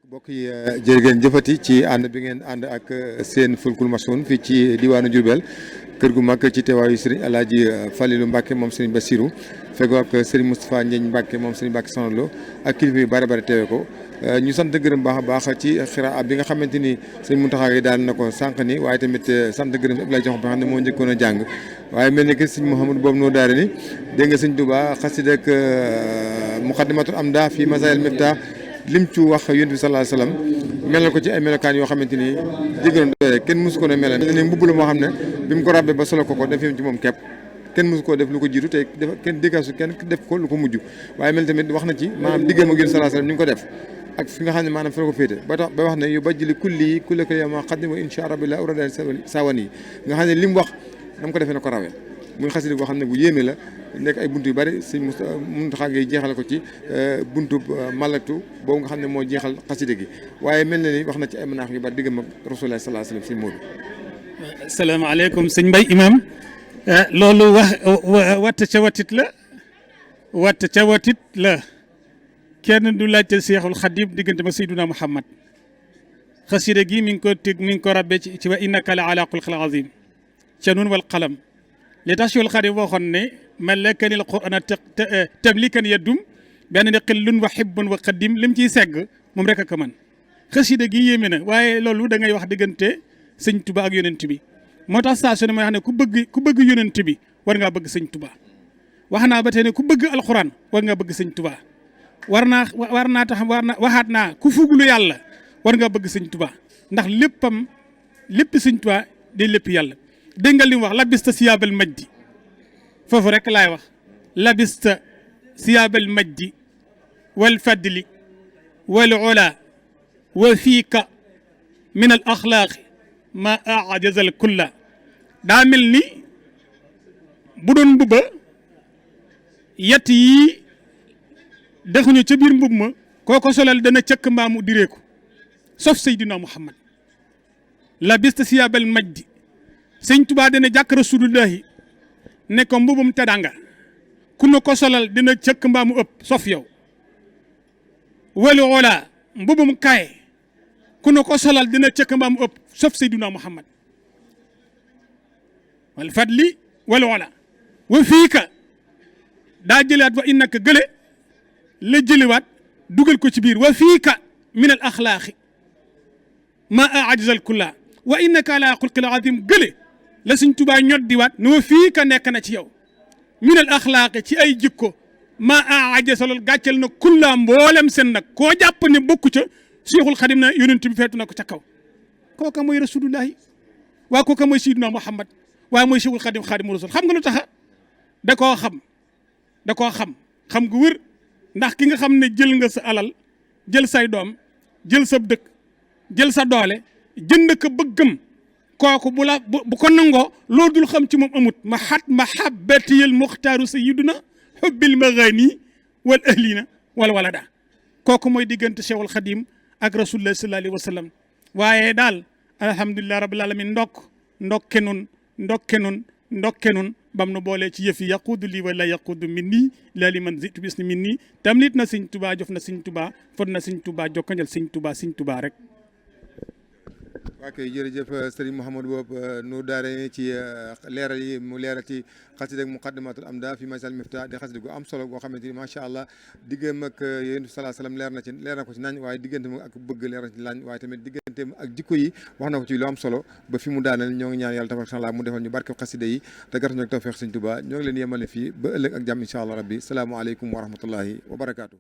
mbokk yi jërë ngeen jëfati ci ànd bi ngeen ànd ak seen Fulkul Masoun fii ci diwaanu Diourbel kër gu mag ci teewaayu Serigne El Hadj Falilou Mbacke moom Serigne Bassirou feggoo ak Serigne Moustapha Ndiagne Mbacke moom Serigne Mbacke Soxna Lo ak kilifa yu bari bari teewe ko ñu sant gërëm baax a baax ci xiraa bi nga xamante ni sëñ Mountakha yi daal na ko sànq ni waaye tamit sant gërëm Abdoulaye Diakhoum bi nga xam ne moo njëkkoon a jàng waaye mel ni que sëñ Mouhamadou boobu noo daare ni dégg nga sëñ Touba xasida ak Muqaddimatul Amdah fi Masail Miftah lim ci wax yonent bi sallallahu alayhi wasallam melal ko ci ay melokaan yoo xamante ni jégaloon doole kenn mosu ko ne melal ne mbubb la moo xam ne bi mu ko ràbbee ba solo ko def ci moom képp kenn mosu koo def lu ko jiitu te kenn déggaasu kenn def ko lu ko mujj waaye mel tamit wax na ci maanaam diggam ak yonent sallallahu alayhi wasallam ni nga ko def ak fi nga xam ne maanaam fi la ko féete ba tax ba wax ne yu bajjili kulli kulla ko yama xaddim wa insha rabbi la urada sawan yi nga xam ne li mu wax dama ko defee na ko rawee muy xasida boo xam ne bu yéeme la nekk ay buntu yu bari sëñ Mountakha ngay jeexal ko ci buntu malatu boobu nga xam ne moo jeexal xasida gi waaye mel na ni wax na ci ay manaax yu bari diggam ak Rasulullah sallallahu alayhi wasallam sëñ Modou. asalaamaaleykum sëñ Mbaye Imam loolu watt ca watit la kenn du laajte Seexul Xadim diggante ma Seyduna Muhammad xasida gi mi ngi ko rabbe ci wa innaka la ala xulqin azim ca nun wal qalam li tax Seexul Xadim waxoon ne malakani al qur'ana tamlikan yaddum benn ne xillun wa hibbun wa qadim lim ciy segg moom rek a ko man xasida gi yéeme na waaye loolu da ngay wax diggante sëñ Tuba ak yonent bi moo tax saa su ne may xam ne ku bëgg yonent bi war ngaa bëgg sëñ Tuba wax naa ba tey ne ku bëgg alxuraan war ngaa bëgg sëñ Tuba waxaat naa ku fuglu yàlla war ngaa bëgg sëñ Tuba ndax lépp sëñ Tuba day lépp yàlla dégg nga li mu wax labista siyaabal majdi foofu rek laay wax labista siyaabal majdi wal fadli wal ula wa fiika min al axlaaqi ma ajazal kulla daa mel ni bu doon mbubba yett yii dexuñu ca biir mbub ma kooko solal dana cëkk mbaamu direeku sauf Seydina Muhammad labista siyaabal majdi sëñ Tuubaa dana jàkk rasulullahi ne ko mbubum tedanga ku nu ko solal dina cëkk mbaamu ëpp sof yow wali wala mbubum kaye ku nu ko solal dina cëkk mbaamu ëpp sof Seydina Muhammad wal fadli wal wala wa fiika daa jëlaat wa innaka gële la jëliwaat dugal ko ci biir wa fiika min al axlaaqi ma ajazal kulla wa innaka ala xulqil azim gële la Sëñ Tuubaa ñoddiwaat ne wa fiika nekk na ci yow min al axlaaqi ci ay jikko ma ajazal gàccel na kulla mboolem seen nag koo jàpp ne bokku ca Seexul Xadim na yonent bi feetu na ko ca kaw kooka mooy rasulullahi waa kooka mooy Seydina Muhammad waaye mooy Seexul Xadim Xaadimu Rasuul xam nga lu taxa da koo xam gu wër ndax ki nga xam ne jël nga sa alal jël say doom jël sa dëkk jël sa doole jënd ko bëggam kooku bu ko nangoo loo dul xam ci moom amut mahabbatiyal muxtaaru sayyiduna hubbil maghani wal ahlina wal walada kooku mooy diggante Cheikhul Khadim ak rasulullah sallallahu alayhi wa sallam waaye daal alhamdulilah rabbil alamin ndokke nun bam nu boolee ci yëf yi yaquudu lii wala yaquudu min nii laa li man zitu bis ni min nii tam nit na Sëñ Tuubaa jof na Sëñ Tuubaa fot na Sëñ Tuubaa jokkanjal Sëñ Tuubaa rek. waa kay jërëjëf Serigne Mouhamadou boobu nu daare ci leeral yi mu leeral ci xasida ak Muqaddimatul Amdah fi Masail Miftah di xasida gu am solo goo xamante ni macha allah diggam ak yéen salaa salaam leer na ko ci nañ waaye diggante ak bëgg leer na ci lañ waaye tamit diggante ak jikko yi wax na ko ci lu am solo ba fi mu daaneel ñoo ngi ñaan yàlla tabaaraka taala mu defal ñu barke xasida yi te gàttal ñu ak tawfeex Sëñ Tuubaa ñoo ngi leen yemale fii ba ëllëg ak jàmm incha allah rabbi salaamualeykum wa rahmatullahi wa barakaatu.